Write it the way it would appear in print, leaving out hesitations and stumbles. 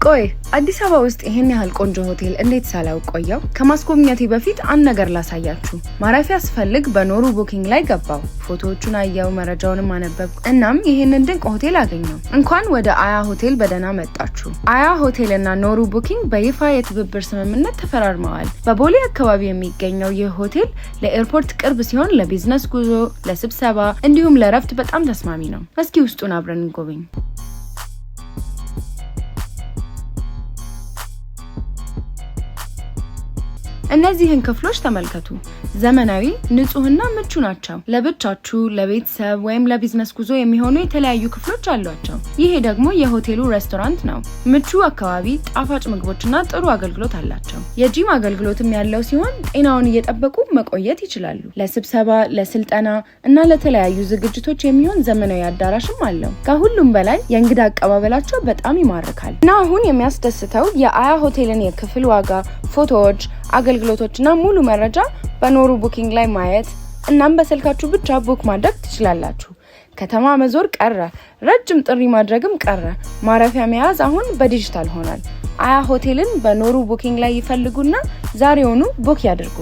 ቆይ፣ አዲስ አበባ ውስጥ ይሄን ያህል ቆንጆ ሆቴል እንዴት ሳላውቅ ቆየሁ? ከማስጎብኘቴ በፊት አንድ ነገር ላሳያችሁ። ማረፊያ ስፈልግ በኖሩ Booking ላይ ገባሁ። ፎቶዎቹን አየሁ፣ መረጃውንም አነበብኩ። እናም ይሄንን ድንቅ ሆቴል አገኘሁ። እንኳን ወደ አያ ሆቴል በደህና መጣችሁ። አያ ሆቴል እና ኖሩ Booking በይፋ የትብብር ስምምነት ተፈራርመዋል። በቦሌ አካባቢ የሚገኘው ይህ ሆቴል ለኤርፖርት ቅርብ ሲሆን ለቢዝነስ ጉዞ፣ ለስብሰባ እንዲሁም ለእረፍት በጣም ተስማሚ ነው። እስኪ ውስጡን አብረን እንጎብኝ። እነዚህን ክፍሎች ተመልከቱ። ዘመናዊ፣ ንጹህና ምቹ ናቸው። ለብቻችሁ፣ ለቤተሰብ ወይም ለቢዝነስ ጉዞ የሚሆኑ የተለያዩ ክፍሎች አሏቸው። ይሄ ደግሞ የሆቴሉ ሬስቶራንት ነው። ምቹ አካባቢ፣ ጣፋጭ ምግቦችና ጥሩ አገልግሎት አላቸው። የጂም አገልግሎትም ያለው ሲሆን ጤናውን እየጠበቁ መቆየት ይችላሉ። ለስብሰባ፣ ለስልጠና እና ለተለያዩ ዝግጅቶች የሚሆን ዘመናዊ አዳራሽም አለው። ከሁሉም በላይ የእንግዳ አቀባበላቸው በጣም ይማርካል። እና አሁን የሚያስደስተው የአያ ሆቴልን የክፍል ዋጋ፣ ፎቶዎች፣ አገልግሎቶችና ሙሉ መረጃ በኖሩ Booking ላይ ማየት እናም በስልካችሁ ብቻ book ማድረግ ትችላላችሁ። ከተማ መዞር ቀረ፣ ረጅም ጥሪ ማድረግም ቀረ። ማረፊያ መያዝ አሁን በዲጂታል ሆኗል። አያ ሆቴልን በኖሩ Booking ላይ ይፈልጉና ዛሬውኑ book ያድርጉ።